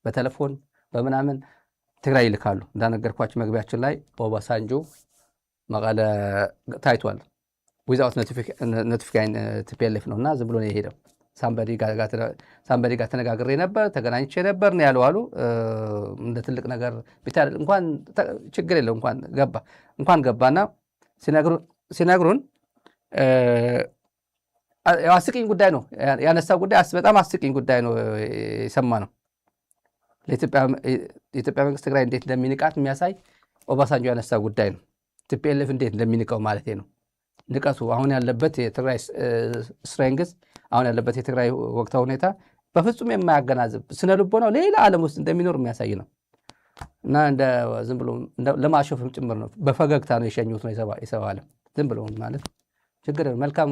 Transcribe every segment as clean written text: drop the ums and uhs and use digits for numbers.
በቴሌፎን በምናምን ትግራይ ይልካሉ። እንዳነገርኳቸው መግቢያችን ላይ ኦባሳንጆ መቀለ ታይቷል። Without notifying TPLF ነው እና ዝም ብሎ ነው የሄደው። Somebody ጋር ተነጋግሬ ነበር፣ ተገናኝቼ ነበር ነው ያለው አሉ። እንደ ትልቅ ነገር እንኳን ችግር የለው፣ እንኳን ገባ፣ እንኳን ገባና ሲነግሩን አስቂኝ ጉዳይ ነው ያነሳው ጉዳይ፣ በጣም አስቂኝ ጉዳይ ነው የሰማ ነው። የኢትዮጵያ መንግስት ትግራይ እንዴት እንደሚንቃት የሚያሳይ ኦባሳንጆ ያነሳው ጉዳይ ነው። TPLF እንዴት እንደሚንቀው ማለት ነው። ንቀቱ አሁን ያለበት የትግራይ strength፣ አሁን ያለበት የትግራይ ወቅታዊ ሁኔታ በፍጹም የማያገናዝብ፣ ስነ ልቦናው ሌላ ዓለም ውስጥ እንደሚኖር የሚያሳይ ነው እና እንደ ዝም ብሎ ለማሾፍም ጭምር ነው። በፈገግታ ነው የሸኙት ነው የሰው ዓለም። ዝም ብሎ ማለት ችግር መልካም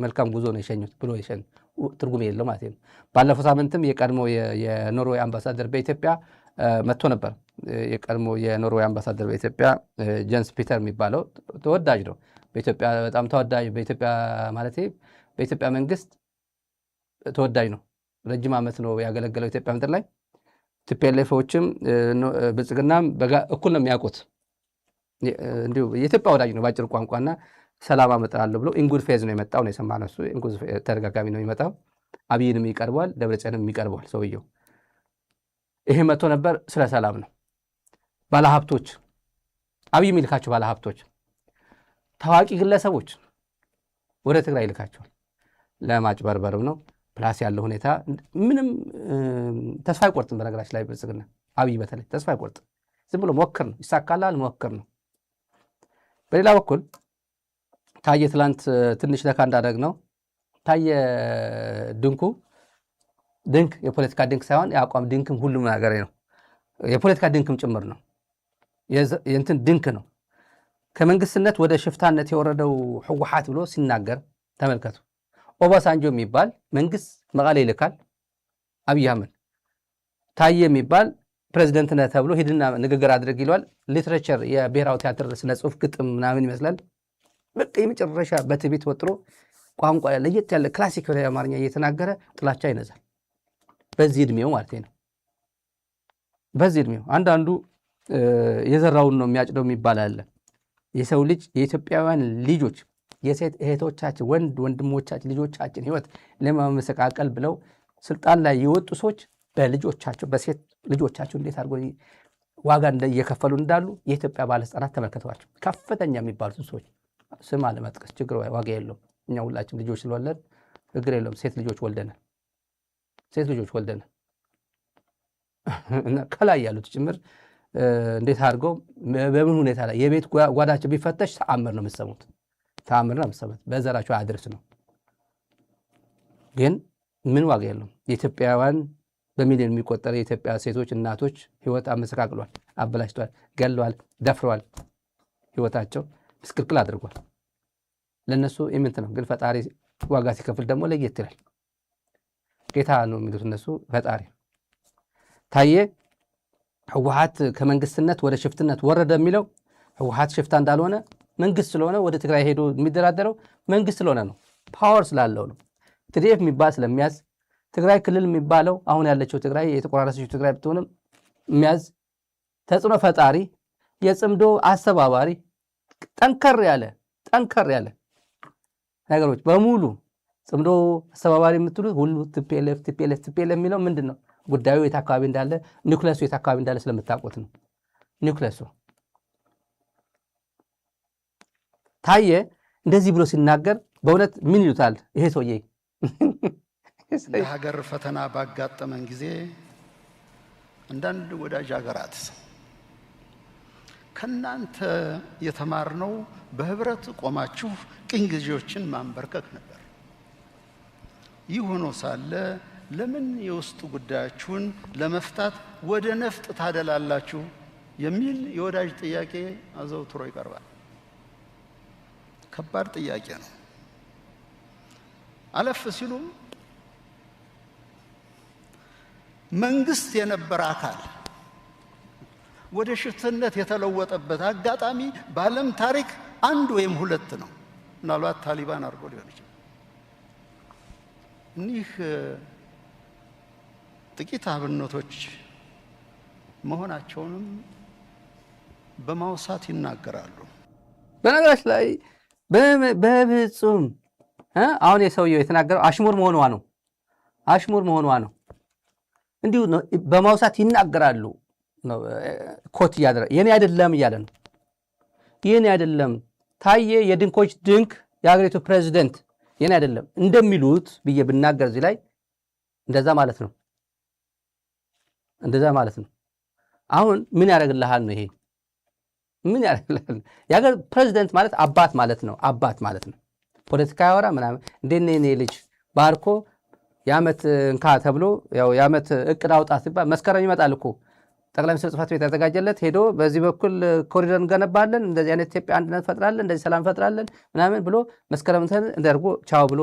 መልካም ጉዞ ነው የሸኙት ብሎ ትርጉም የለው ማለት ነው። ባለፈው ሳምንትም የቀድሞ የኖርዌይ አምባሳደር በኢትዮጵያ መጥቶ ነበር። የቀድሞ የኖርዌይ አምባሳደር በኢትዮጵያ ጀንስ ፒተር የሚባለው ተወዳጅ ነው። በኢትዮጵያ በጣም ተወዳጅ፣ በኢትዮጵያ ማለት በኢትዮጵያ መንግስት ተወዳጅ ነው። ረጅም ዓመት ነው ያገለገለው ኢትዮጵያ ምድር ላይ። TPLF ኦችም ብልጽግናም እኩል ነው የሚያውቁት። እንዲሁ የኢትዮጵያ ወዳጅ ነው በአጭር ቋንቋና ሰላም አመጣለሁ ብሎ in good faith ነው የመጣው ነው የሰማነው። እሱ ተደጋጋሚ ነው የሚመጣው። አብይንም ይቀርበዋል፣ ደብረጽዮንም ይቀርበዋል ሰውየው። ይሄ መጥቶ ነበር። ስለ ሰላም ነው። ባለሀብቶች፣ አብይ የሚልካቸው ባለሀብቶች፣ ታዋቂ ግለሰቦች ወደ ትግራይ ይልካቸዋል። ለማጭበርበርም ነው። Plus ያለው ሁኔታ ምንም ተስፋ አይቆርጥም። በነገራችን ላይ ብልጽግና አብይ በተለይ ተስፋ አይቆርጥም። ዝም ብሎ ሞክር ነው፣ ይሳካላል፣ ሞክር ነው። በሌላ በኩል ታየ ትላንት ትንሽ ነካ እንዳደረግ ነው፣ ታየ ድንኩ ድንክ፣ የፖለቲካ ድንክ ሳይሆን የአቋም ድንክም ሁሉም ነገር ነው። የፖለቲካ ድንክም ጭምር ነው። የእንትን ድንክ ነው። ከመንግስትነት ወደ ሽፍታነት የወረደው ህወሓት ብሎ ሲናገር ተመልከቱ። ኦባሳንጆ የሚባል መንግስት መቀሌ ይልካል አብይ አህመድ። ታየ የሚባል ፕሬዚደንት ነህ ተብሎ ሂድና ንግግር አድርግ ይለዋል። Literature የብሔራዊ ቲያትር ስነ ጽሁፍ ግጥም ምናምን ይመስላል። በቃ የመጨረሻ በትዕቢት ወጥሮ ቋንቋ ለየት ያለ classic የሆነ አማርኛ እየተናገረ ጥላቻ ይነዛል። በዚህ እድሜው ማለት ነው። በዚህ እድሜው አንዳንዱ የዘራውን ነው የሚያጭደው የሚባል አለ። የሰው ልጅ፣ የኢትዮጵያውያን ልጆች፣ የሴት እህቶቻችን፣ ወንድ ወንድሞቻችን፣ ልጆቻችን ህይወት ለማመሰቃቀል ብለው ስልጣን ላይ የወጡ ሰዎች በልጆቻቸው፣ በሴት ልጆቻቸው እንዴት አድርጎ ዋጋ እየከፈሉ እንዳሉ የኢትዮጵያ ባለስልጣናት ተመልክተዋቸው። ከፍተኛ የሚባሉትን ሰዎች ስም አለመጥቀስ ችግር ዋጋ የለውም። እኛ ሁላችን ልጆች ስለወለድ ችግር የለውም። ሴት ልጆች ወልደናል። ሴት ልጆች ወልደናል። እና ከላይ ያሉት ጭምር እንዴት አድርገው በምን ሁኔታ ላይ የቤት ጓዳቸው ቢፈተሽ ተአምር ነው የምትሰሙት። ተአምር ነው የምትሰሙት። በዘራቸው አያድርስ ነው። ግን ምን ዋጋ የለውም። የኢትዮጵያውያን በሚሊዮን የሚቆጠር የኢትዮጵያ ሴቶች እናቶች ህይወት አመሰቃቅሏል፣ አበላሽቷል፣ ገለዋል፣ ደፍረዋል። ህይወታቸው ምስቅልቅል አድርጓል። ለእነሱ ኢምንት ነው። ግን ፈጣሪ ዋጋ ሲከፍል ደግሞ ለየት ይላል። ጌታ ነው የሚሉት እነሱ ፈጣሪ። ታየ ህወሓት ከመንግስትነት ወደ ሽፍትነት ወረደ የሚለው ህወሓት ሽፍታ እንዳልሆነ፣ መንግስት ስለሆነ፣ ወደ ትግራይ ሄዶ የሚደራደረው መንግስት ስለሆነ ነው። Power ስላለው ነው። TDF የሚባል ስለሚያዝ፣ ትግራይ ክልል የሚባለው አሁን ያለችው ትግራይ የተቆራረሰችው ትግራይ ብትሆንም የሚያዝ፣ ተጽዕኖ ፈጣሪ፣ የጽምዶ አስተባባሪ፣ ጠንከር ያለ ነገሮች በሙሉ ጽምዶ አስተባባሪ የምትሉት ሁሉ TPLF TPLF TPLF የሚለው ምንድን ነው? ጉዳዩ የት አካባቢ እንዳለ፣ ኒውክለሱ የት አካባቢ እንዳለ ስለምታውቁት ነው። ኒውክለሱ ታየ እንደዚህ ብሎ ሲናገር በእውነት ምን ይሉታል ይሄ ሰውዬ? እንደ ሀገር ፈተና ባጋጠመን ጊዜ አንዳንድ ወዳጅ ሀገራት ከእናንተ የተማርነው በህብረት ቆማችሁ ቅኝ ገዢዎችን ማንበርከክ ነበር። ይህ ሆኖ ሳለ ለምን የውስጥ ጉዳያችሁን ለመፍታት ወደ ነፍጥ ታደላላችሁ የሚል የወዳጅ ጥያቄ አዘውትሮ ይቀርባል። ከባድ ጥያቄ ነው። አለፍ ሲሉም መንግስት የነበረ አካል ወደ ሽፍትነት የተለወጠበት አጋጣሚ በዓለም ታሪክ አንድ ወይም ሁለት ነው። ምናልባት ታሊባን አድርጎ ሊሆን ይችላል። እኒህ ጥቂት አብነቶች መሆናቸውንም በማውሳት ይናገራሉ። በነገራችን ላይ በፍጹም አሁን የሰውየው የተናገረው አሽሙር መሆኗ ነው። አሽሙር መሆኗ ነው። እንዲሁ በማውሳት ይናገራሉ። Quote እያደረ የኔ አይደለም እያለ ነው። የኔ አይደለም፣ ታዬ የድንኮች ድንክ የሀገሪቱ ፕሬዚደንት የኔ አይደለም እንደሚሉት ብዬ ብናገር እዚህ ላይ እንደዛ ማለት ነው። እንደዛ ማለት ነው። አሁን ምን ያደርግልሃል ነው ይሄ? ምን ያደርግልሃል? የሀገር ፕሬዚደንት ማለት አባት ማለት ነው። አባት ማለት ነው። ፖለቲካ ያወራ ምናምን እንዴት ነው የኔ ልጅ ባርኮ የዓመት እንካ ተብሎ ያው የዓመት እቅድ አውጣ ሲባል መስከረም ይመጣል እኮ፣ ጠቅላይ ሚኒስትር ጽሕፈት ቤት ያዘጋጀለት ሄዶ በዚህ በኩል ኮሪደር እንገነባለን፣ እንደዚህ አይነት ኢትዮጵያ አንድነት እንፈጥራለን፣ እንደዚህ ሰላም እንፈጥራለን ምናምን ብሎ መስከረም እንትን እንደርጎ ቻው ብሎ፣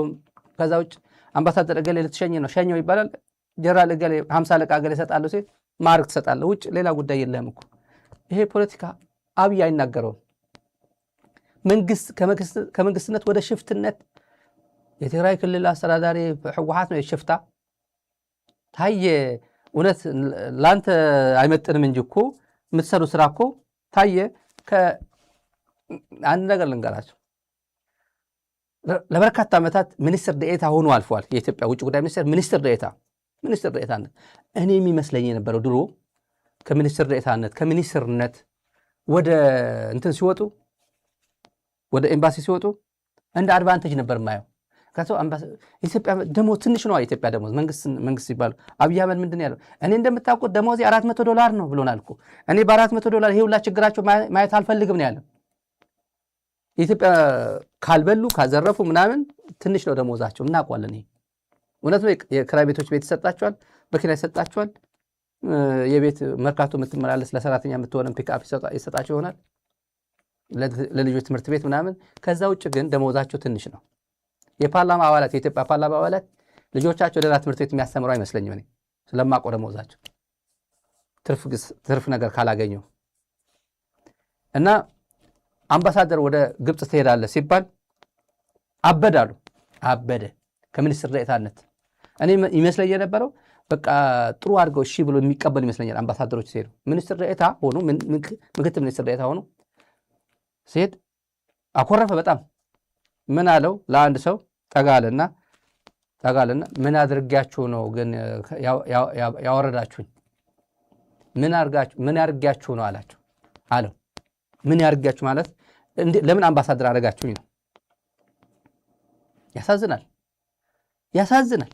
ከዛ ውጭ አምባሳደር እገሌ ልትሸኝ ነው ሸኘው ይባላል። ጀነራል እገሌ፣ 50 አለቃ እገሌ እሰጣለሁ ሲል ማዕረግ ትሰጣለህ። ውጭ ሌላ ጉዳይ የለህም እኮ። ይሄ ፖለቲካ አብይ አይናገረውም። መንግስት ከመንግስትነት ወደ ሽፍትነት፣ የትግራይ ክልል አስተዳዳሪ ህወሓት ነው የሽፍታ። ታየ እውነት ለአንተ አይመጥንም እንጂ እኮ የምትሰሩ ስራ እኮ ታየ። አንድ ነገር ልንገራቸው። ለበርካታ ዓመታት ሚኒስትር ደኤታ ሆኖ አልፏል። የኢትዮጵያ ውጭ ጉዳይ ሚኒስቴር ሚኒስትር ደኤታነት እኔ የሚመስለኝ የነበረው ድሮ ከሚኒስትር ደኤታነት ከሚኒስትርነት ወደ እንትን ሲወጡ፣ ወደ ኤምባሲ ሲወጡ እንደ advantage ነበር የማየው። ኢትዮጵያ ደሞዝ ትንሽ ነው። የኢትዮጵያ ደሞዝ መንግስት ሲባሉ አብይ አህመድ ምንድን ያለው? እኔ እንደምታውቁት ደሞዜ $400 ነው ብሎናል እኮ። እኔ በ$400 ይሄ ሁላ ችግራቸው ማየት አልፈልግም ነው ያለው። የኢትዮጵያ ካልበሉ ካልዘረፉ ምናምን ትንሽ ነው ደሞዛቸው፣ እናውቀዋለን። ይሄ እውነት ነው። የክራይ ቤቶች ቤት ይሰጣቸዋል፣ መኪና ይሰጣቸዋል። የቤት መርካቶ የምትመላለስ ለሰራተኛ የምትሆንም ፒክአፕ ይሰጣቸው ይሆናል፣ ለልጆች ትምህርት ቤት ምናምን። ከዛ ውጭ ግን ደሞዛቸው ትንሽ ነው። የፓርላማ አባላት፣ የኢትዮጵያ ፓርላማ አባላት ልጆቻቸው ደህና ትምህርት ቤት የሚያስተምረው አይመስለኝም። እኔ ስለማውቀው ደሞዛቸው ትርፍ ነገር ካላገኙ። እና አምባሳደር ወደ ግብፅ ትሄዳለህ ሲባል አበደ አሉ። አበደ ከሚኒስትር ዴኤታነት። እኔ ይመስለኝ የነበረው በቃ ጥሩ አድርገው እሺ ብሎ የሚቀበል ይመስለኛል። አምባሳደሮች ሲሄዱ ሚኒስትር ዴኤታ ሆኑ፣ ምክትል ሚኒስትር ዴኤታ ሆኑ ሲሄድ አኮረፈ በጣም። ምን አለው? ለአንድ ሰው ጠጋ አለና ጠጋ አለና ምን አድርጊያችሁ ነው ግን ያወረዳችሁኝ? ምን አድርጊያችሁ ነው አላቸው አለው። ምን ያርጊያችሁ ማለት ለምን አምባሳደር አደረጋችሁኝ ነው። ያሳዝናል፣ ያሳዝናል።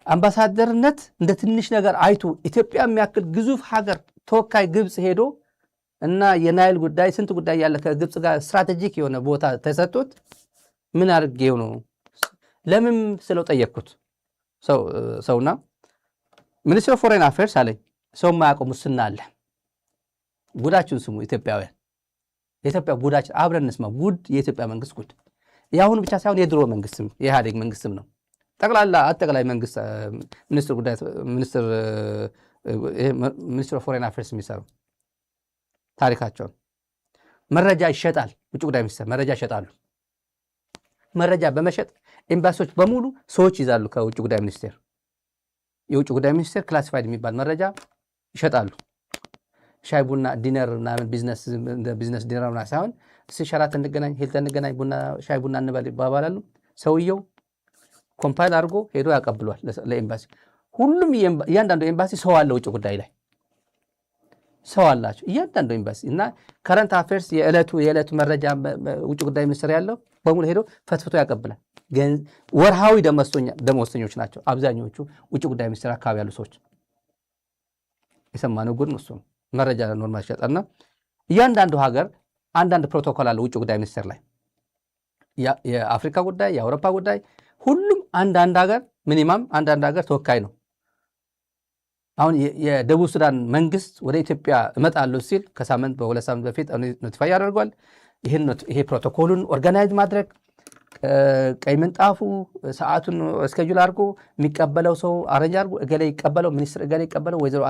አምባሳደርነት እንደ ትንሽ ነገር አይቶ ኢትዮጵያ የሚያክል ግዙፍ ሀገር ተወካይ ግብፅ ሄዶ እና የናይል ጉዳይ ስንት ጉዳይ ያለ ከግብፅ ጋር strategic የሆነ ቦታ ተሰጥቶት ምን አድርጌው ነው ለምን ስለው ጠየቅኩት ሰውና Ministry of Foreign Affairs አለኝ። ሰው የማያውቀው ሙስና አለ። ጉዳችሁን ስሙ ኢትዮጵያውያን፣ የኢትዮጵያ ጉዳችን አብረን እንስማ። ጉድ፣ የኢትዮጵያ መንግስት ጉድ፣ የአሁኑ ብቻ ሳይሆን የድሮ መንግስትም የኢህአዴግ መንግስትም ነው። ጠቅላላ አጠቃላይ መንግስት ሚኒስትር ጉዳይ ሚኒስትር Ministry of Foreign Affairs የሚሰሩ ታሪካቸውን መረጃ ይሸጣል። ውጭ ጉዳይ ሚኒስትር መረጃ ይሸጣሉ። መረጃ በመሸጥ ኤምባሲዎች በሙሉ ሰዎች ይዛሉ። ከውጭ ጉዳይ ሚኒስቴር የውጭ ጉዳይ ሚኒስቴር classified የሚባል መረጃ ይሸጣሉ። ሻይ ቡና dinner ምናምን business dinner ምናምን ሳይሆን እስኪ ሸራተን እንገናኝ፣ ሂልተን እንገናኝ፣ ቡና ሻይ ቡና እንበል ይባባላሉ። ሰውየው compile አድርጎ ሄዶ ያቀብሏል ለኤምባሲ። ሁሉም እያንዳንዱ ኤምባሲ ሰው አለ፣ ውጭ ጉዳይ ላይ ሰው አላቸው እያንዳንዱ ኤምባሲ። እና current affairs የዕለቱ መረጃ ውጭ ጉዳይ ሚኒስትር ያለው በሙሉ ሄዶ ፈትፍቶ ያቀብላል። ወርሃዊ ደመወዝተኞች ናቸው አብዛኞቹ ውጭ ጉዳይ ሚኒስትር አካባቢ ያሉ ሰዎች። የሰማነው ጉድ እሱ ነው። መረጃ normal ይሸጣልና እያንዳንዱ ሀገር አንዳንድ ፕሮቶኮል አለ ውጭ ጉዳይ ሚኒስቴር ላይ፣ የአፍሪካ ጉዳይ፣ የአውሮፓ ጉዳይ፣ ሁሉም አንዳንድ ሀገር minimum አንዳንድ ሀገር ተወካይ ነው። አሁን የደቡብ ሱዳን መንግስት ወደ ኢትዮጵያ እመጣለሁ ሲል ከሳምንት በ2 ሳምንት በፊት notify ያደርጓል። ይሄ ፕሮቶኮሉን organize ማድረግ፣ ቀይ ምንጣፉ፣ ሰዓቱን schedule አድርጎ፣ የሚቀበለው ሰው arrange አድርጎ፣ እገሌ ይቀበለው፣ ሚኒስትር እገሌ ይቀበለው፣ ወይዘሮ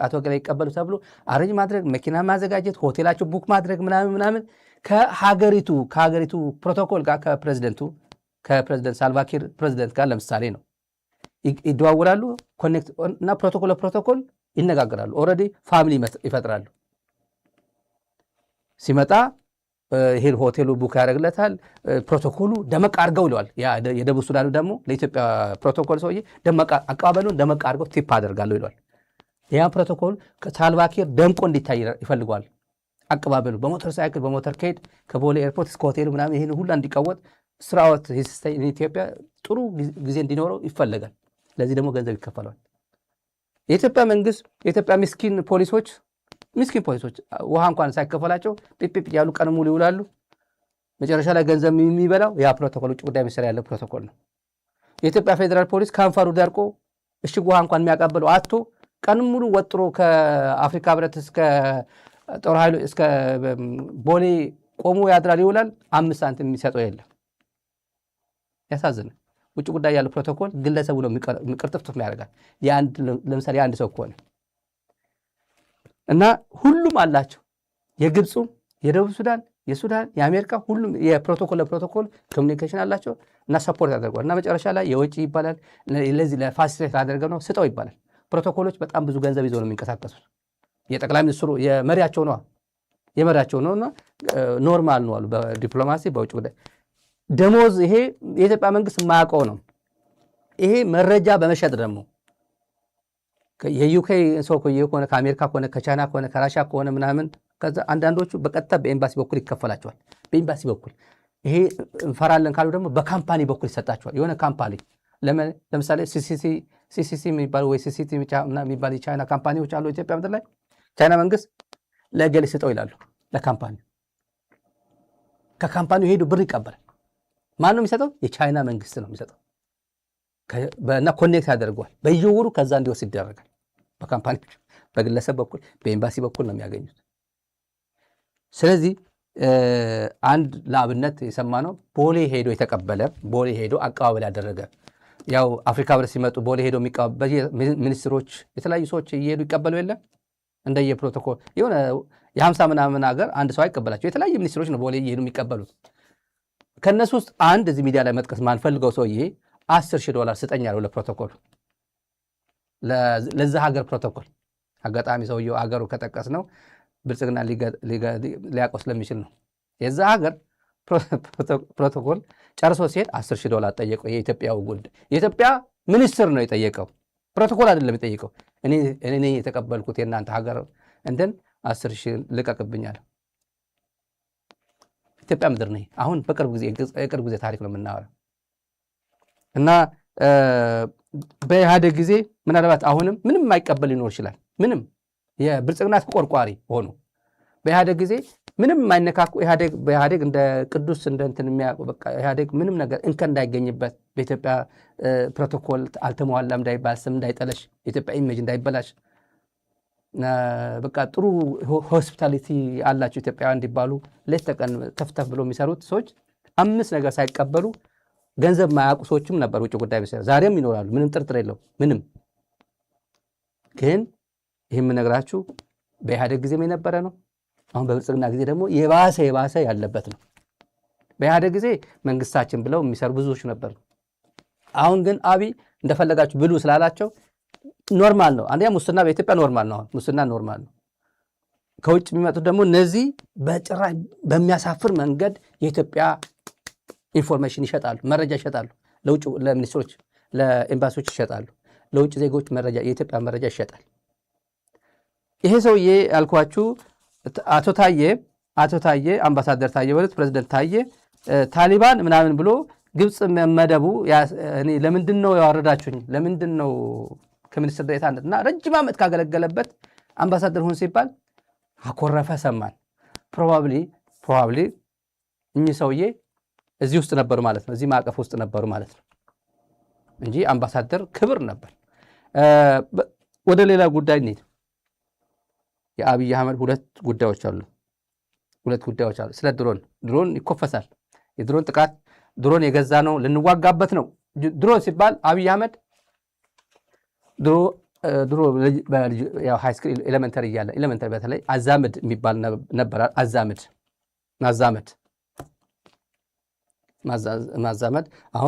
አቶ እገሌ ይቀበሉ ተብሎ arrange ማድረግ፣ መኪና ማዘጋጀት፣ ሆቴላቸው book ማድረግ ምናምን ምናምን ከሀገሪቱ ፕሮቶኮል ጋር ከፕሬዚደንቱ ከፕሬዚደንት ሳልቫኪር ፕሬዚደንት ጋር ለምሳሌ ነው ይደዋወላሉ። Connect እና ፕሮቶኮል ለፕሮቶኮል ይነጋገራሉ። Already family ይፈጥራሉ። ሲመጣ ይሄ ሆቴሉ book ያደርግለታል። ፕሮቶኮሉ ደመቅ አድርገው ይለዋል። የደቡብ ሱዳኑ ደግሞ ለኢትዮጵያ ፕሮቶኮል ሰውዬ አቀባበሉን ደመቅ አድርገው tip አደርጋለሁ ይለዋል። ያ ፕሮቶኮል ከሳልቫኪር ደምቆ እንዲታይ ይፈልገዋል። አቀባበሉ በሞተር ሳይክል በ motorcade ከቦሌ ኤርፖርት እስከ ሆቴሉ ምናምን ይህን ሁላ እንዲቀወጥ ስራዎት ኢትዮጵያ ጥሩ ጊዜ እንዲኖረው ይፈለጋል። ለዚህ ደግሞ ገንዘብ ይከፈለዋል። የኢትዮጵያ መንግስት፣ የኢትዮጵያ ምስኪን ፖሊሶች፣ ምስኪን ፖሊሶች ውሃ እንኳን ሳይከፈላቸው ፒፒ ያሉ ቀን ሙሉ ይውላሉ። መጨረሻ ላይ ገንዘብ የሚበላው ያ ፕሮቶኮል፣ ውጭ ጉዳይ ሚኒስቴር ያለው ፕሮቶኮል ነው። የኢትዮጵያ ፌዴራል ፖሊስ ከንፈሩ ደርቆ እሽግ ውሃ እንኳን የሚያቀብለው አጥቶ ቀን ሙሉ ወጥሮ ከአፍሪካ ህብረት እስከ ጦር ኃይሉ እስከ ቦሌ ቆሞ ያድራል፣ ይውላል። 5 ሳንቲም የሚሰጠው የለም። ያሳዝናል። ውጭ ጉዳይ ያለው ፕሮቶኮል ግለሰቡ ነው ቅርጥፍጥፍ ያደርጋል። ለምሳሌ የአንድ ሰው ከሆነ እና ሁሉም አላቸው። የግብፁ፣ የደቡብ ሱዳን፣ የሱዳን፣ የአሜሪካ ሁሉም የፕሮቶኮል ለፕሮቶኮል communication አላቸው እና support ያደርገዋል እና መጨረሻ ላይ የወጪ ይባላል። ለዚህ ለ facilitate አደርገው ነው ስጠው ይባላል። ፕሮቶኮሎች በጣም ብዙ ገንዘብ ይዘው ነው የሚንቀሳቀሱት። የጠቅላይ ሚኒስትሩ የመሪያቸው ነው፣ የመሪያቸው ነው እና normal ነው አሉ በዲፕሎማሲ፣ በውጭ ጉዳይ ደሞዝ። ይሄ የኢትዮጵያ መንግስት የማያውቀው ነው። ይሄ መረጃ በመሸጥ ደግሞ የ UK ሰው ከሆነ፣ ከአሜሪካ ከሆነ፣ ከቻይና ከሆነ፣ ከራሻ ከሆነ ምናምን፣ ከዛ አንዳንዶቹ በቀጥታ በኤምባሲ በኩል ይከፈላቸዋል። በኤምባሲ በኩል ይሄ እንፈራለን ካሉ ደግሞ በ company በኩል ይሰጣቸዋል። የሆነ company ለምሳሌ CCC የሚባል ወይ CCT የሚባል የቻይና company ዎች አሉ ኢትዮጵያ ምድር ላይ። ቻይና መንግስት ለእገሌ ስጠው ይላሉ ለ company። ከ company ው ሄዱ ብር ይቀበላል። ማን ነው የሚሰጠው? የቻይና መንግስት ነው የሚሰጠው እና connect ያደርገዋል። በየወሩ ከዛ እንዲወስድ ይደረጋል። በ company፣ በግለሰብ በኩል፣ በኤምባሲ በኩል ነው የሚያገኙት። ስለዚህ አንድ ለአብነት የሰማነው ቦሌ ሄዶ የተቀበለ፣ ቦሌ ሄዶ አቀባበል ያደረገ፣ ያው አፍሪካ ህብረት ሲመጡ ቦሌ ሄዶ ሚኒስትሮች፣ የተለያዩ ሰዎች እየሄዱ ይቀበሉ የለ፣ እንደየ ፕሮቶኮል የሆነ የ50 ምናምን ሀገር አንድ ሰው አይቀበላቸው፣ የተለያዩ ሚኒስትሮች ነው ቦሌ እየሄዱ የሚቀበሉት። ከእነሱ ውስጥ አንድ እዚህ ሚዲያ ላይ መጥቀስ ማንፈልገው ሰውዬ $10,000 ስጠኝ አለው ለፕሮቶኮሉ፣ ለዛ ሀገር ፕሮቶኮል። አጋጣሚ ሰውየው አገሩ ከጠቀስ ነው ብልጽግና ሊያውቀው ስለሚችል ነው። የዛ ሀገር ፕሮቶኮል ጨርሶ ሲሄድ $10,000 ጠየቀው። የኢትዮጵያው ጉድ የኢትዮጵያ ሚኒስትር ነው የጠየቀው፣ ፕሮቶኮል አይደለም የጠየቀው። እኔ የተቀበልኩት የእናንተ ሀገር እንትን 10,000 ልቀቅብኛል። ኢትዮጵያ ምድር ነው። አሁን በቅርብ ጊዜ፣ የቅርብ ጊዜ ታሪክ ነው የምናወራው እና በኢህአዴግ ጊዜ ምናልባት አሁንም ምንም የማይቀበል ሊኖር ይችላል። ምንም የብልጽግና ተቆርቋሪ ሆኖ በኢህአዴግ ጊዜ ምንም የማይነካኩ፣ በኢህአዴግ እንደ ቅዱስ እንደ እንትን የሚያውቁ፣ በቃ ኢህአዴግ ምንም ነገር እንከን እንዳይገኝበት፣ በኢትዮጵያ ፕሮቶኮል አልተሟላም እንዳይባል፣ ስም እንዳይጠለሽ፣ የኢትዮጵያ image እንዳይበላሽ፣ በቃ ጥሩ hospitality አላቸው ኢትዮጵያውያን እንዲባሉ ሌት ተቀን ተፍተፍ ብሎ የሚሰሩት ሰዎች አምስት ነገር ሳይቀበሉ ገንዘብ ማያውቁ ሰዎችም ነበር ውጭ ጉዳይ ሚኒስቴር። ዛሬም ይኖራሉ፣ ምንም ጥርጥር የለው። ምንም ግን ይህ የምነግራችሁ በኢህአዴግ ጊዜም የነበረ ነው። አሁን በብልጽግና ጊዜ ደግሞ የባሰ የባሰ ያለበት ነው። በኢህአዴግ ጊዜ መንግስታችን ብለው የሚሰሩ ብዙዎች ነበሩ። አሁን ግን አብይ እንደፈለጋችሁ ብሉ ስላላቸው normal ነው። አንደኛ ሙስና በኢትዮጵያ normal ነው። አሁን ሙስና normal ነው። ከውጭ የሚመጡት ደግሞ እነዚህ በጭራሽ በሚያሳፍር መንገድ የኢትዮጵያ information ይሸጣሉ፣ መረጃ ይሸጣሉ። ለውጭ ለሚኒስትሮች፣ ለኤምባሲዎች ይሸጣሉ። ለውጭ ዜጎች መረጃ፣ የኢትዮጵያ መረጃ ይሸጣል። ይሄ ሰውዬ ያልኳችሁ አቶ ታዬ፣ አቶ ታዬ፣ አምባሳደር ታዬ በሉት፣ ፕሬዚደንት ታዬ ታሊባን ምናምን ብሎ ግብፅ መመደቡ ለምንድን ነው ያወረዳችሁኝ? ለምንድን ነው ከሚኒስትር ዴኤታነት እና ረጅም ዓመት ካገለገለበት አምባሳደር ሁን ሲባል አኮረፈ ሰማን። Probably እኚህ ሰውዬ እዚህ ውስጥ ነበሩ ማለት ነው። እዚህ ማዕቀፍ ውስጥ ነበሩ ማለት ነው እንጂ አምባሳደር ክብር ነበር። ወደ ሌላ ጉዳይ እንሂድ። የአብይ አህመድ ሁለት ጉዳዮች አሉ። ሁለት ጉዳዮች አሉ። ስለ ድሮን፣ ድሮን ይኮፈሳል። የድሮን ጥቃት፣ ድሮን የገዛ ነው ልንዋጋበት ነው። ድሮን ሲባል አብይ አህመድ ድሮ ድሮ high school elementary እያለ፣ elementary በተለይ አዛምድ የሚባል ነበር። አዛምድ፣ ማዛመድ፣ ማዛመድ አሁን